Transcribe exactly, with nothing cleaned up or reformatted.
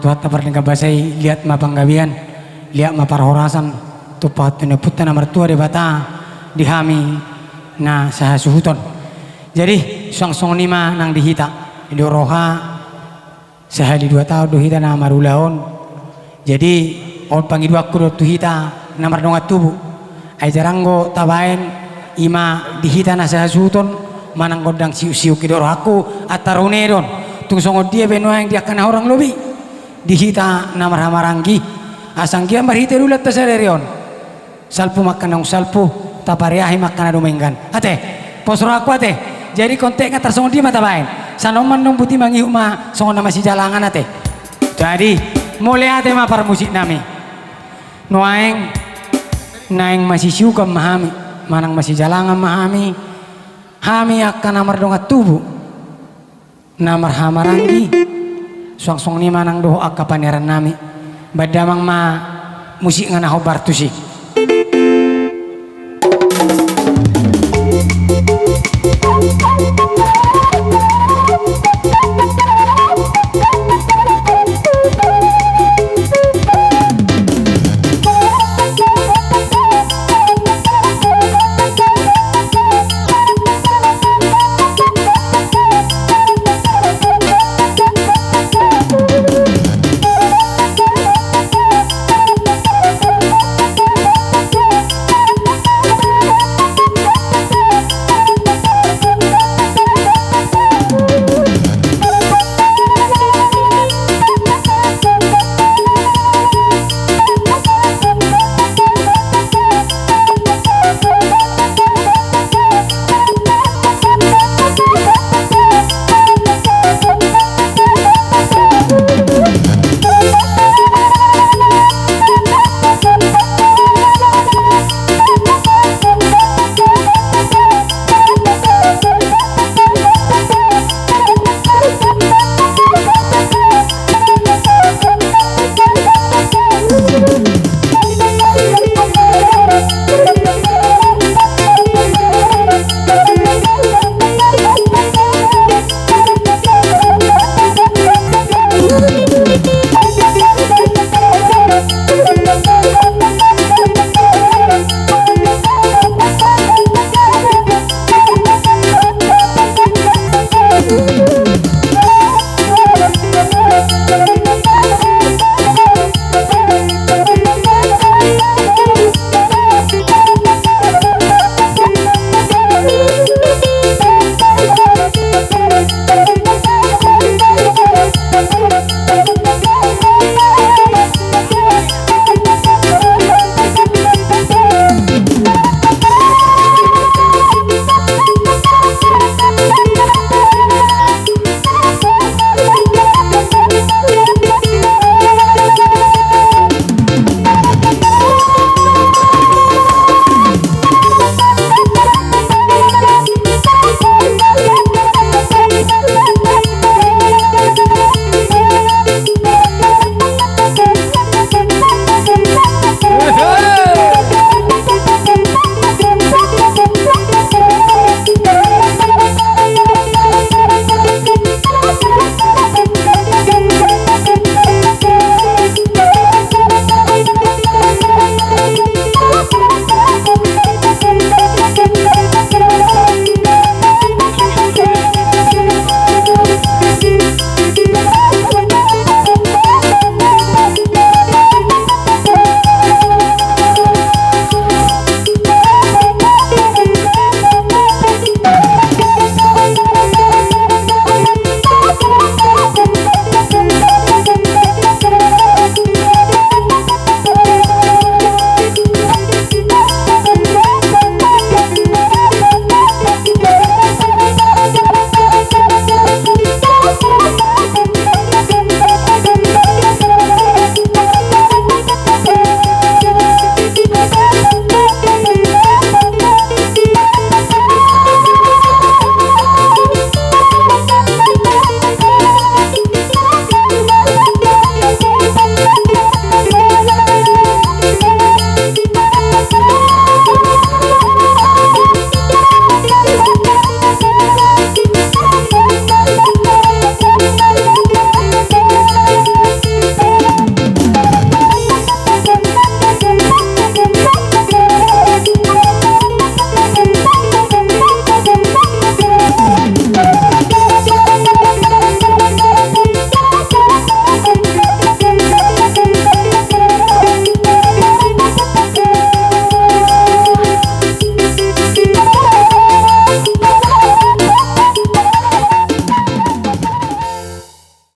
Tuhanta pardenggan basa i, liat ma panggabean, liat ma parhorasan, tumpahon tu ni Ompunta na martua Debata di hami na sahasuhuton. Jadi suang songon i ma nang di hita, di roha, sahali dua taon do hita na marulaon. Jadi on pangidoanku do tu hita na mardongan tubu. Ai jarang do tabaen, i ma di hita na sahasuhuton, manang gondang siuk-siuk i do rohangku, antar unedon. Tung songon dia pe nuaeng di angka na hurang lobi di hita na marhahamaranggi, asa anggiat marhite di ulaonta sadari on, salpu ma angka naung salpu, tapareahi ma angka na dumenggan. Ate, pos rohangku ate. Jadi kontekna tarsongon dia ma tabaen. Sai on ma annon boti mangihut ma songon na masijalangan ate. Jadi mauliate ma parmusiknami. Nuaeng naeng masisiukan ma hami, manang masijalangan ma hami, hami angka na mardongan tubu, na marhahamaranggi. Suang songon i ma nang dohot angka paniarannami. Baen damang ma musikna na hombar tusi.